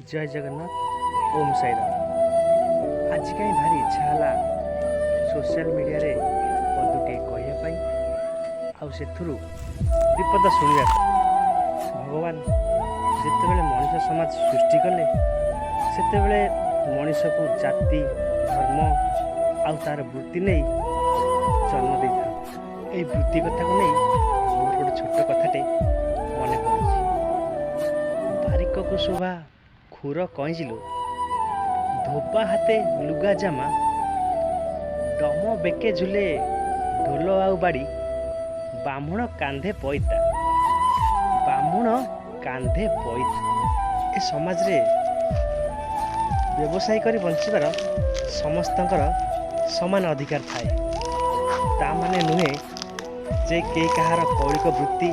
ଜୟ ଜଗନ୍ନାଥ, ଓମ୍ ସାଇରାମ। ଆଜି କାହିଁ ଭାରି ଇଚ୍ଛା ହେଲା ସୋସିଆଲ ମିଡ଼ିଆରେ ପଦୁଟିଏ କହିବା ପାଇଁ ଆଉ ସେଥିରୁ ବିପଦ ଶୁଣିବା ପାଇଁ। ଭଗବାନ ଯେତେବେଳେ ମଣିଷ ସମାଜ ସୃଷ୍ଟି କଲେ, ସେତେବେଳେ ମଣିଷକୁ ଜାତି, ଧର୍ମ ଆଉ ତା'ର ବୃତ୍ତି ନେଇ ଜନ୍ମ ଦେଇଥାନ୍ତି। ଏଇ ବୃତ୍ତି କଥାକୁ ନେଇ ମୋର ଗୋଟେ ଛୋଟ କଥାଟେ ମନେ ପଡ଼ୁଛି। ବାରିକକୁ ଶୋଭା ଖୁର କଇଁଚିଲୋ, ଧୋବା ହାତେ ଲୁଗା ଜାମା, ଡମ ବେକେ ଝୁଲେ ଢୋଲ ଆଉ ବାଡ଼ି, ବାହ୍ମୁଣ କାନ୍ଧେ ପଇତା, ବାହ୍ମୁଣ କାନ୍ଧେ ପଇତା। ଏ ସମାଜରେ ବ୍ୟବସାୟ କରି ବଞ୍ଚିବାର ସମସ୍ତଙ୍କର ସମାନ ଅଧିକାର ଥାଏ। ତା ମାନେ ନୁହେଁ ଯେ କେହି କାହାର କୌଳିକ ବୃତ୍ତି,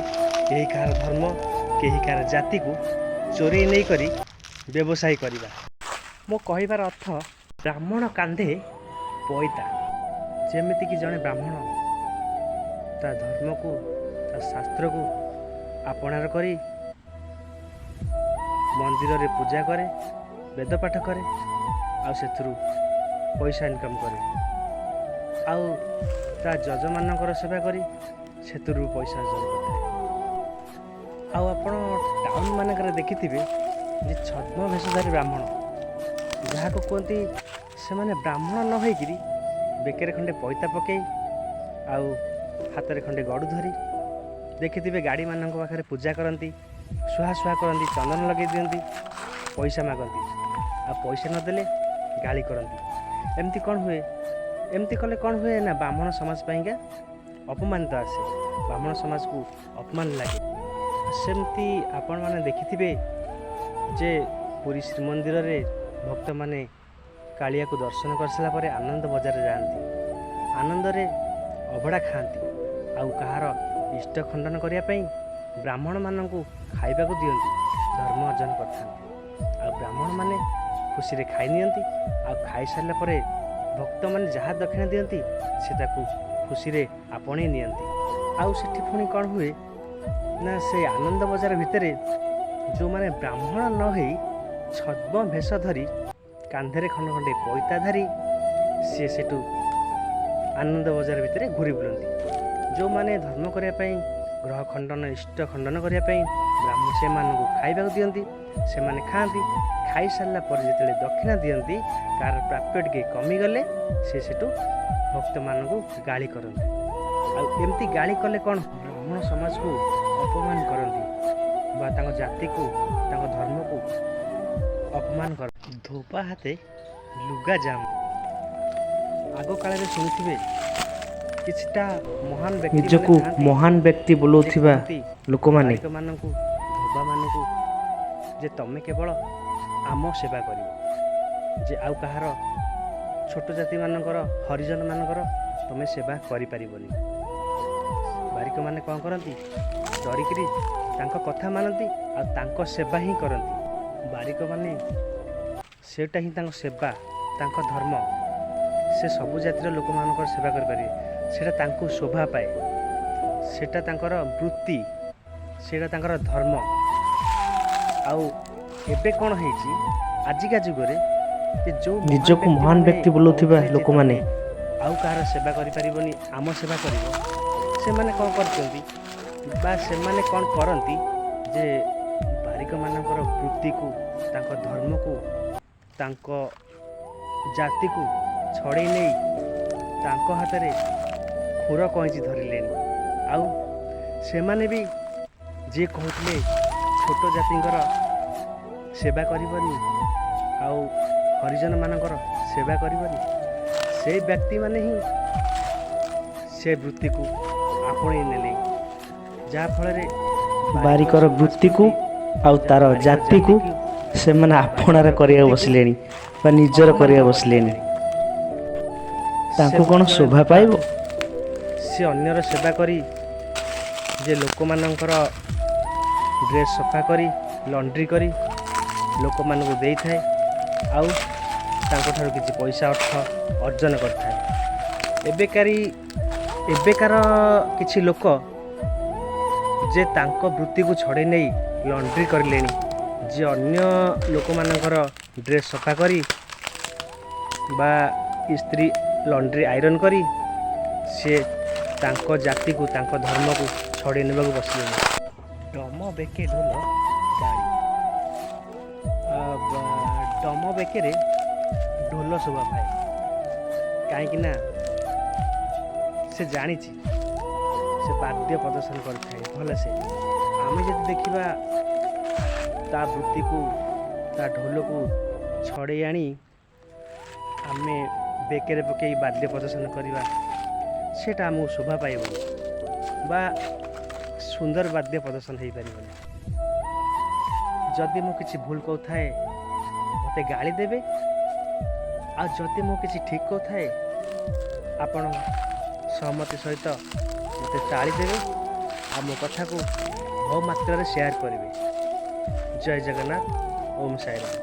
କେହି କାହାର ଧର୍ମ, କେହି କାହାର ଜାତିକୁ ଚୋରେଇ ନେଇକରି ବ୍ୟବସାୟ କରିବା। ମୋ କହିବାର ଅର୍ଥ, ବ୍ରାହ୍ମଣ କାନ୍ଧେ ପଇତା। ଯେମିତିକି ଜଣେ ବ୍ରାହ୍ମଣ ତା ଧର୍ମକୁ, ତା ଶାସ୍ତ୍ରକୁ ଆପଣାର କରି ମନ୍ଦିରରେ ପୂଜା କରେ, ବେଦ ପାଠ କରେ ଆଉ ସେଥିରୁ ପଇସା ଇନକମ୍ କରେ ଆଉ ତା ଯଜମାନଙ୍କର ସେବା କରି ସେଥିରୁ ପଇସା ଅର୍ଜନ କରିଥାଏ। ଆଉ ଆପଣ ଟାଉନ୍ ମାନଙ୍କରେ ଦେଖିଥିବେ ଯେ ଛଦ୍ମ ବେଶଧାରୀ ବ୍ରାହ୍ମଣ ଯାହାକୁ କୁହନ୍ତି, ସେମାନେ ବ୍ରାହ୍ମଣ ନ ହୋଇକିରି ବେକରେ ଖଣ୍ଡେ ପଇତା ପକାଇ ଆଉ ହାତରେ ଖଣ୍ଡେ ଗଡ଼ୁ ଧରି ଦେଖିଥିବେ, ଗାଡ଼ିମାନଙ୍କ ପାଖରେ ପୂଜା କରନ୍ତି, ସୁହା ସୁହା କରନ୍ତି, ଚନ୍ଦନ ଲଗାଇ ଦିଅନ୍ତି, ପଇସା ମାଗନ୍ତି ଆଉ ପଇସା ନଦେଲେ ଗାଳି କରନ୍ତି। ଏମିତି କ'ଣ ହୁଏ? ଏମିତି କଲେ କ'ଣ ହୁଏ ନା, ବ୍ରାହ୍ମଣ ସମାଜ ପାଇଁକା ଅପମାନିତ ଆସେ, ବ୍ରାହ୍ମଣ ସମାଜକୁ ଅପମାନ ଲାଗେ। ସେମିତି ଆପଣମାନେ ଦେଖିଥିବେ ଯେ ପୁରୀ ଶ୍ରୀମନ୍ଦିରରେ ଭକ୍ତମାନେ କାଳିଆକୁ ଦର୍ଶନ କରିସାରିଲା ପରେ ଆନନ୍ଦ ବଜାର ଯାଆନ୍ତି, ଆନନ୍ଦରେ ଅବଢ଼ା ଖାଆନ୍ତି ଆଉ କାହାର ଇଷ୍ଟ ଖଣ୍ଡନ କରିବା ପାଇଁ ବ୍ରାହ୍ମଣମାନଙ୍କୁ ଖାଇବାକୁ ଦିଅନ୍ତି, ଧର୍ମ ଅର୍ଜନ କରିଥାନ୍ତି। ଆଉ ବ୍ରାହ୍ମଣମାନେ ଖୁସିରେ ଖାଇ ନିଅନ୍ତି ଆଉ ଖାଇସାରିଲା ପରେ ଭକ୍ତମାନେ ଯାହା ଦକ୍ଷିଣା ଦିଅନ୍ତି, ସେ ତାକୁ ଖୁସିରେ ଆପଣେଇ ନିଅନ୍ତି। ଆଉ ସେଠି ପୁଣି କ'ଣ ହୁଏ ନା, ସେ ଆନନ୍ଦ ବଜାର ଭିତରେ ଯେଉଁମାନେ ବ୍ରାହ୍ମଣ ନ ହେଇ ଛଦ୍ମ ଭେଷ ଧରି, କାନ୍ଧରେ ଖଣ୍ଡେ ଖଣ୍ଡେ ପଇତା ଧରି ସିଏ ସେଠୁ ଆନନ୍ଦ ବଜାର ଭିତରେ ଘୁରି ବୁଲନ୍ତି। ଯେଉଁମାନେ ଧର୍ମ କରିବା ପାଇଁ, ଗ୍ରହ ଖଣ୍ଡନ, ଇଷ୍ଟ ଖଣ୍ଡନ କରିବା ପାଇଁ ବ୍ରାହ୍ମଣ, ସେମାନଙ୍କୁ ଖାଇବାକୁ ଦିଅନ୍ତି, ସେମାନେ ଖାଆନ୍ତି। ଖାଇସାରିଲା ପରେ ଯେତେବେଳେ ଦକ୍ଷିଣା ଦିଅନ୍ତି, କାହାର ପ୍ରାପ୍ୟ ଟିକେ କମିଗଲେ ସେ ସେଠୁ ଭକ୍ତମାନଙ୍କୁ ଗାଳି କରନ୍ତି। ଆଉ ଏମିତି ଗାଳି କଲେ କ'ଣ, ବ୍ରାହ୍ମଣ ସମାଜକୁ ଅପମାନ କରନ୍ତି ବା ତାଙ୍କ ଜାତିକୁ, ତାଙ୍କ ଧର୍ମକୁ ଅପମାନ କରନ୍ତି। ଧୋବା ହାତେ ଲୁଗା ଜାମ। ଆଗ କାଳରେ ଶୁଣିଥିବେ, କିଛିଟା ମହାନ ବ୍ୟକ୍ତି ନିଜକୁ ମହାନ ବ୍ୟକ୍ତି ବୋଲଉଥିବା ଲୋକମାନେ ମାନଙ୍କୁ, ଧୋବାମାନଙ୍କୁ ଯେ ତମେ କେବଳ ଆମ ସେବା କରିବ, ଯେ ଆଉ କାହାର ଛୋଟ ଜାତିମାନଙ୍କର, ହରିଜନମାନଙ୍କର ତମେ ସେବା କରିପାରିବନି। ବାରିକମାନେ କ'ଣ କରନ୍ତି? ଡରିକିରି ତାଙ୍କ କଥା ମାନନ୍ତି ଆଉ ତାଙ୍କ ସେବା ହିଁ କରନ୍ତି। ବାରିକମାନେ ସେଇଟା ହିଁ ତାଙ୍କ ସେବା, ତାଙ୍କ ଧର୍ମ। ସେ ସବୁ ଜାତିର ଲୋକମାନଙ୍କର ସେବା କରିପାରିବେ, ସେଇଟା ତାଙ୍କୁ ଶୋଭା ପାଏ। ସେଇଟା ତାଙ୍କର ବୃତ୍ତି, ସେଇଟା ତାଙ୍କର ଧର୍ମ। ଆଉ ଏବେ କ'ଣ ହେଇଛି ଆଜିକା ଯୁଗରେ ଯେ ଯେଉଁ ମହାନ ନିଜକୁ ମହାନ ବ୍ୟକ୍ତିମାନେ ବ୍ୟକ୍ତି ବୋଲଉଥିବା କହୁଥିଲେ ଯେ ଲୋକମାନେ ତମେ ଆଉ କାହାର ସେବା କରିପାରିବନି, ଆମ ସେବା କରିବ, ସେମାନେ କ'ଣ କରିଛନ୍ତି ବା ସେମାନେ କ'ଣ କରନ୍ତି ଯେ ବାରିକମାନଙ୍କର ବୃତ୍ତିକୁ, ତାଙ୍କ ଧର୍ମକୁ, ତାଙ୍କ ଜାତିକୁ ଛଡ଼େଇ ନେଇ ତାଙ୍କ ହାତରେ ଖୁର କଇଁଚି ଧରିଲେଣି। ଆଉ ସେମାନେ ବି ଯିଏ କହୁଥିଲେ ଛୋଟ ଜାତିଙ୍କର ସେବା କରିବନି ଆଉ ହରିଜନମାନଙ୍କର ସେବା କରିବନି, ସେ ବ୍ୟକ୍ତିମାନେ ହିଁ ସେ ବୃତ୍ତିକୁ ଆପଣେଇ ନେଲେ, ଯାହାଫଳରେ ବାରିକର ସମାଜ ବୃତ୍ତିକୁ ପ୍ରତି, ଆଉ ତାର ବାରିକ ଜାତିକୁ ସେମାନେ ଆପଣାର କରିବାକୁ ବସିଲେଣି ବା ନିଜର ଅପମାନ କରିବାକୁ ବସିଲେଣି। ତାଙ୍କୁ ସେ କ'ଣ ଜଣେ ଶୋଭା ପାଇବ? ସେ ଅନ୍ୟର ସେବା କରି, ଯେ ଲୋକମାନଙ୍କର ଡ୍ରେସ୍ ସଫା କରି, ଲଣ୍ଡ୍ରି କରି ଲୋକମାନଙ୍କୁ ଦେଇଥାଏ ଆଉ ତାଙ୍କଠାରୁ କିଛି ପଇସା, ଅର୍ଥ ଅର୍ଜନ କରିଥାଏ। ଏବେକାର କିଛି ଲୋକ ଯେ ତାଙ୍କ ବୃତ୍ତିକୁ ଛଡ଼େଇ ନେଇ ଲଣ୍ଡ୍ରି କରିଲେଣି, ଯିଏ ଅନ୍ୟ ଲୋକମାନଙ୍କର ଡ୍ରେସ୍ ସଫା କରି ବା ଇସ୍ତ୍ରୀ ଲଣ୍ଡ୍ରି ଆଇରନ୍ କରି ସିଏ ତାଙ୍କ ଜାତିକୁ, ତାଙ୍କ ଧର୍ମକୁ ଛଡ଼େଇ ନେବାକୁ ବସିଲେଣି। ଡମ ବେକେ ଢୋଲ ଗାଳି। ଡମ ବେକେରେ ଢୋଲ ଶୋଭା ପାଏ, କାହିଁକି ନା ସେ ଜାଣିଛି, ସେ ବାଦ୍ୟ ପ୍ରଦର୍ଶନ କରିଥାଏ ଭଲସେ। ଆମେ ଯଦି ଦେଖିବା, ତା ବୃତ୍ତିକୁ, ତା ଢୋଲକୁ ଛଡ଼େଇ ଆଣି ଆମେ ବେକେରେ ପକାଇ ବାଦ୍ୟ ପ୍ରଦର୍ଶନ କରିବା, ସେଇଟା ଆମକୁ ଶୋଭା ପାଇବନି ବା ସୁନ୍ଦର ବାଦ୍ୟ ପ୍ରଦର୍ଶନ ହେଇପାରିବନି। ଯଦି ମୁଁ କିଛି ଭୁଲ କହୁଥାଏ, ମୋତେ ଗାଳି ଦେବେ, ଆଉ ଯଦି ମୁଁ କିଛି ଠିକ୍ କହୁଥାଏ, ଆପଣ ସହମତି ସହିତ ମୋତେ ତାଳି ଦେବେ ଆଉ ମୋ କଥାକୁ ବହୁ ମାତ୍ରାରେ ସେୟାର କରିବେ। ଜୟ ଜଗନ୍ନାଥ, ଓମ୍ ସାଇରାମ।